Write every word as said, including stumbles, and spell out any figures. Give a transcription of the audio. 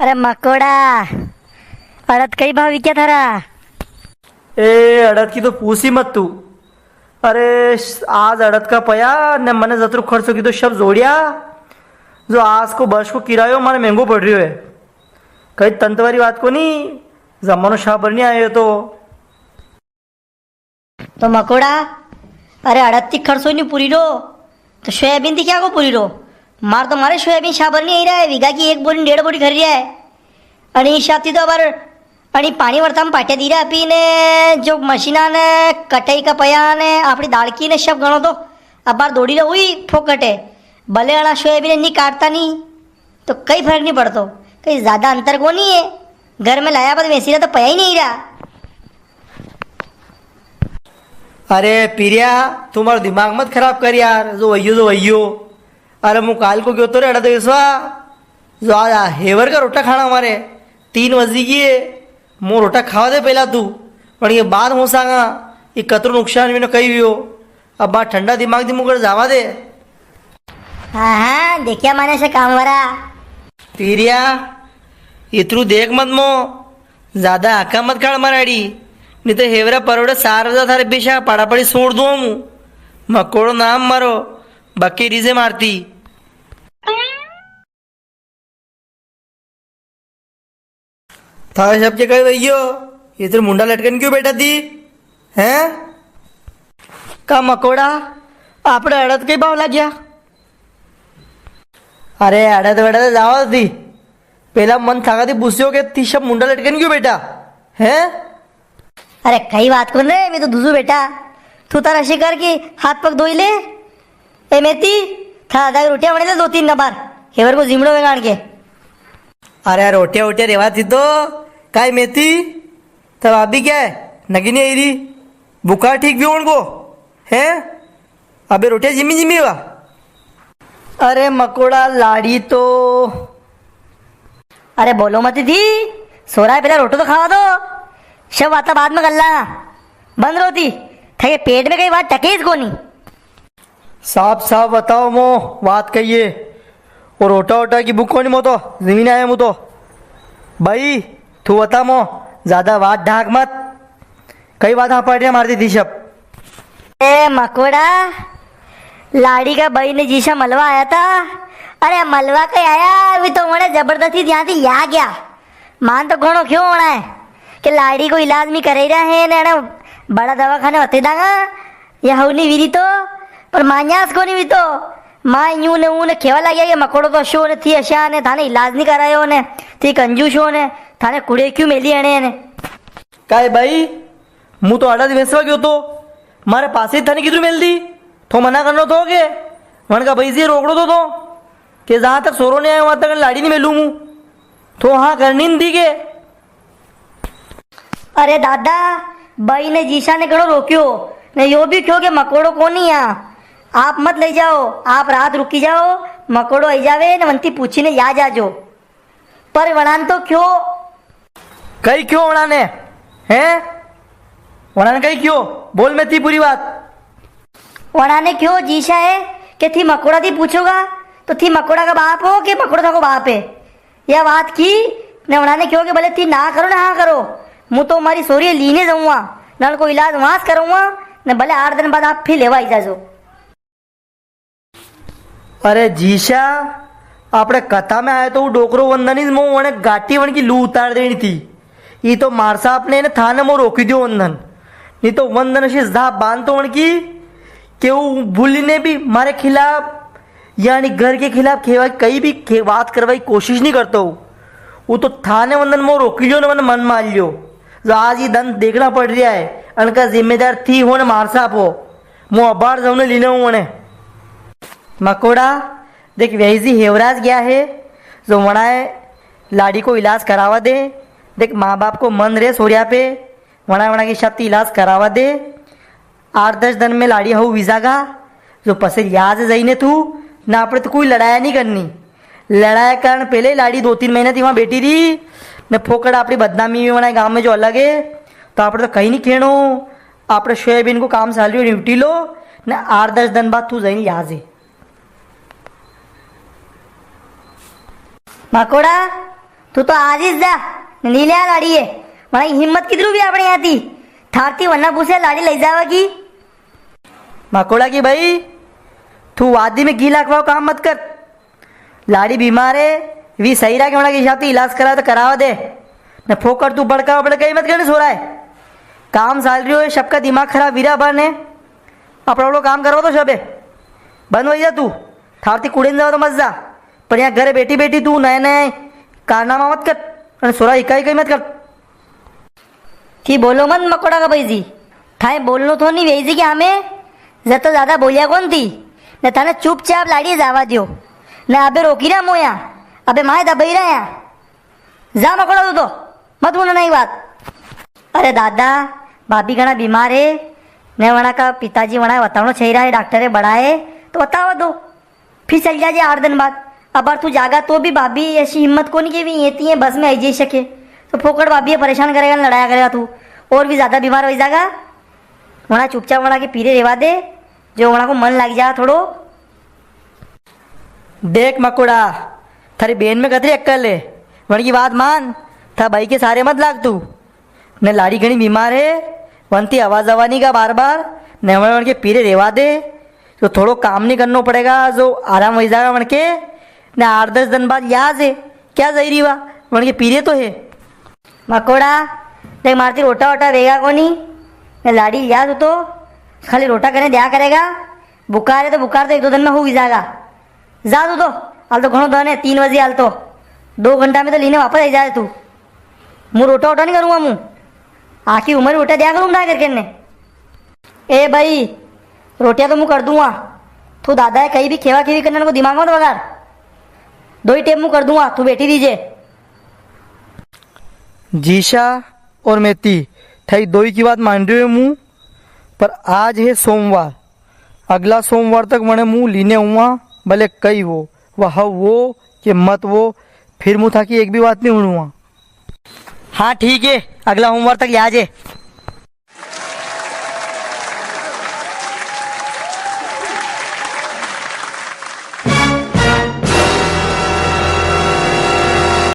अरे मकोड़ा, अड़द कई भाव विक्या थारा? ए, अड़द की तो पूछ ही मत तू। अरे, आज अड़द का पया ने मने जतरो खर्चो कीधो सब जोड़िया, जो आज को बस को किरायो मारे महंगो पड़ रह्यो है। कई तंत वाली बात कोनी, जमानो शाबर नी आयो तो। तो मकोड़ा, अरे अड़द थी खर्चो नी पूरी रो, तो सोयाबीन थी क्या को पूरी रो? मार तो मारे सोयाबीन शाबर नी आई रहा है, वीघा की एक बोरी डेढ़ बोरी खरी रहा है। अणी शाती तो अबार अणी पाणी वर्ता में पाटे दी रहा पी ने, जो मशीना ने कटाई का पया ने आपणी दाड़की ने सब गणो तो अबार दौड़ी रहो ही फोकट है। भले अणा सोयाबीन नी काटता नी, तो कई फर्क नी पड़तो, कई ज्यादा अंतर कोनी है। घर में लाया बाद वेसी रहा तो पया ही नी रहा। अरे पीरिया, तू मारो दिमाग मत खराब कर यार, जो वैयो, जो वैयो। अरे, मु काल को गयो तो रे अड़द वेसवा, जो आज आ हेवर का रोटा खाना मारे, तीन बजी गई है, मो रोटा खावा दे पहला तू, पण ये बाद हो सांगा, ये कतरो नुकसान मैंने कही हुयो। अब बात ठंडा दिमाग दी मुकर जावा दे। हाँ, हाँ, देखिया माने से काम वाला। पीरिया, इतरू देख मत मो, ज्यादा हाका मत खाड़ माराड़ी, नी तो हेवरा परोड़े सार बजा थारे बिशा पाड़ा पड़ी सूर दूं मु। मकोड़ो नाम मारो, बक्की रीजे मारती। थारे सबके कई वैयो, इतने मुंडा लटकन क्यों बैठा थी? हैं? का मकोड़ा, आपणे अड़द कई भाव लाग्या? अरे, अड़द वड़द जावा थी। पहला मन थाका थी पूछ्यो के थी सब मुंडा लटकन क्यों बैठा? हैं? अरे, कई बात कोनी रे, मैं तो दूजू बेटा। तू तारा शिकार की हाथ पग धोई ले। ए मेती, था दाई रोटियां बने ले दो तीन नबार। हेवर को जिमड़ो वेगाण के। अरे, रोटियां वोटियां रेवा थी तो, काई मेती? तब अभी क्या है? नगी नी आई री। बुखार ठीक भी होन को? हैं? अबे रोटियां जिमी जिमी वा। अरे मकोड़ा लाड़ी तो। अरे बोलो मती थी, सोरा है, पहला रोटो तो खावा दो, सब बाता बाद में कर लांगा। बंद रोती, थाके पेट में कई बात टके ही कोनी। साफ साफ बताओ मो, बात कही है। और रोटा वोटा की बुक कोनी मो तो, जमीन आया मु तो। भाई, तू बता मो, ज्यादा बात ढाक मत। कई बात हाँ पड़ रही मारती थी सब। ए मकोड़ा, लाड़ी का भाई ने जीशा मलवा आया था। अरे मलवा के आया, अभी तो उन्हें जबरदस्ती यहाँ थी या गया। मान तो घणो क्यों होना है कि लाड़ी को इलाज में करे रहा है ने, ने बड़ा दवाखाने होते दांगा, या हव नी वीरी तो, पर मान्यास कोनी वी तो। मां यूं ने ऊं ने खेवा लाग्या कि मकोड़ो तो अशो ने थी अशा ने थाने इलाज नी करायो ने थी कंजूस हो ने थाने कुड़े क्यों मेली अणे ने। काय भाई, मु तो आड़ा वेसवा गयो तो, मारे पासे ही थाने किधर मेल दी? थो मना करनो थो के? वण का भाई जी रोकड़ो तो, तो के जहां तक सोरो नी आयो वहां तक लाड़ी नी मेलू मु। थो हाँ करनी नी थी के? अरे दादा, बई ने जीशा ने घणो रोक्यो, ने यो भी क्यो के मकोड़ो कोनी आ, आप मत ले जाओ, आप रात रुकी जाओ, मकोड़ो आई जावे ने वंती पूछी ने या जाजो। पर वणान तो क्यो। कई क्यो वणाने? हैं? वणाने कई क्यो? बोल में थी पूरी बात। वणाने क्यो जीशा है के थी मकोड़ा थी पूछोगा, तो थी मकोड़ा का बाप हो के मकोड़ा था को बाप है? या बात की ने वणाने क्यो के भले थी ना करो ना हाँ करो, मु तो मारी सोरी लीने जाऊंगा, नल को इलाज वांस करूंगा, ने भले आठ दिन बाद आप फिर लेवा आई जाजो। अरे जीशा, आपणे कथा में आयो तो वो डोकरो वंदन ही मो वणे गाटी वण की लू उतार देनी थी। ई तो मारसा आपने ने थाने मो रोकी दियो वंदन। नी तो वंदन से जा बांध तो वण की के वो भूली ने भी मारे खिलाफ यानी घर के खिलाफ खेवा, कई भी खे-, बात करवा की कोशिश नी करतो। वो तो थाने वंदन मो रोकी लियो ने मन, मन मार लियो। जो आज ये दन देखना पड़ रहा है, अनका जिम्मेदार थी हो ने मार साहब हो। मो अबार जाऊं ने लीने हूं वणे। मकोड़ा, देख व्याई जी हेवराज गया है, जो वणाए लाड़ी को इलाज करावा दे। देख माँ बाप को मन रे सोरिया पे, वणा, वणा की शक्ति इलाज करावा दे। आठ दस दिन में लाड़ी हऊ वीजागा, जो पसे लियाज जाइने तू, ना आपणे तो कोई लड़ाया नी करनी। लड़ाया कारण पहले ही लाड़ी दो तीन महीना थी वहां बैठी रही, ने फोकट आपणी बदनामी में वणा गांव में जो अलग है, तो आपणे तो कई नी खेणो। आपणे सोयाबीन को काम चाल रही हो, निपटी लो, ने आठ दस दिन बाद तू जाइने लियाज है। मकोड़ा, तू तो आज ही जा, नी ले आ लाड़ी है। वणा की हिम्मत किधरू भी आपणे यहाँ थी, थारती वन्ना पूछे लाड़ी ले जावा की। मकोड़ा की भाई, तू वादी में घी लाखवा को काम मत कर। लाड़ी बीमार है, वी सही रहा के वणा के हिसाब से इलाज करा तो करावा दे। ने फोकट तू बड़का बड़का ही मत करने सो रहा है। काम चाल रही हो, सबका दिमाग खराब वीरा बने। अपना काम करवा तो सबे। बंद वही जा तू। थारती कुड़े न जाओ तो मत जा। पर यहाँ घरे बैठी बैठी तू नए नए कारनामा मत कर। अने सोरा इकाई इकाई मत कर। थी बोलो मत मकोड़ा का भाई जी। थाए बोलनो थो नी वेई जी के हमें। जब तो ज्यादा बोलिया कौन थी। ने थाने चुपचाप लाड़ी जावा दियो। ने अबे रोकी रहा मोया। अबे माए दबाई रहा है। जा मकोड़ा तू तो। मत बोलना नहीं बात। अरे दादा, भाभी घणा बीमार है। ने वणा का पिताजी वणा बतावनो चाहिए रहा है, डॉक्टर है, बड़ा है, तो बतावा दो। फिर चल जाजे आठ दिन बाद। अबार तू जागा तो भी भाभी ऐसी हिम्मत कोनी के भी ये ती है बस में आई जाई सके। तो फोकट भाभी ये परेशान करेगा, लड़ाया करेगा तू। और भी ज्यादा बीमार हो जागा। वणा चुपचाप वणा के पीरे रेवा दे, जो वणा को मन लागी जा थोड़ो। देख मकोड़ा, थारी बेन में कतरी अक्कल है, वण की बात मान, था भाई के सारे मत लाग तू। ने लाड़ी घणी बीमार है, वणती आवा जावा नी का बार बार, ने वण, वण के पीरे रेवा दे, तो थोड़ो काम नी करनो पड़ेगा, जो आराम वही जागा वण के, ने आठ दस दिन बाद ल्याजे, क्या जई री वा, वण के पीरे तो है। मकोड़ा, देख मारती रोटा वोटा वेगा कोनी, ने लाड़ी लिया तू तो, खाली रोटा करने दिया करेगा, बुखार है तो बुखार तो एक दो दिन में हो ही जाएगा। जा तू तो, हाल तो घणो दन है, तीन बजे हाल तो, दो घंटा में तो लीने वापस आई जाए तू। मु रोटा वोटा नी करूँगा मु, आखी उम्र रोटा दिया करूँ ना करके ने। ए भाई, रोटियां तो मु कर दूंगा, तू दादा है कहीं भी खेवा खेवी करने को दिमाग मत बगाड़, दो ही टेम मु कर दूंगा, तू बैठी रहीजे। जीशा और मेती, थाई दोई की बात मान रही हूँ मु, पर आज है सोमवार, अगला सोमवार तक वणे मु लीने हुआ, भले कई वो, वह वो के मत वो, फिर मु थाकी एक भी बात नी हुणुआ। हाँ ठीक है, अगला सोमवार तक ले आजे।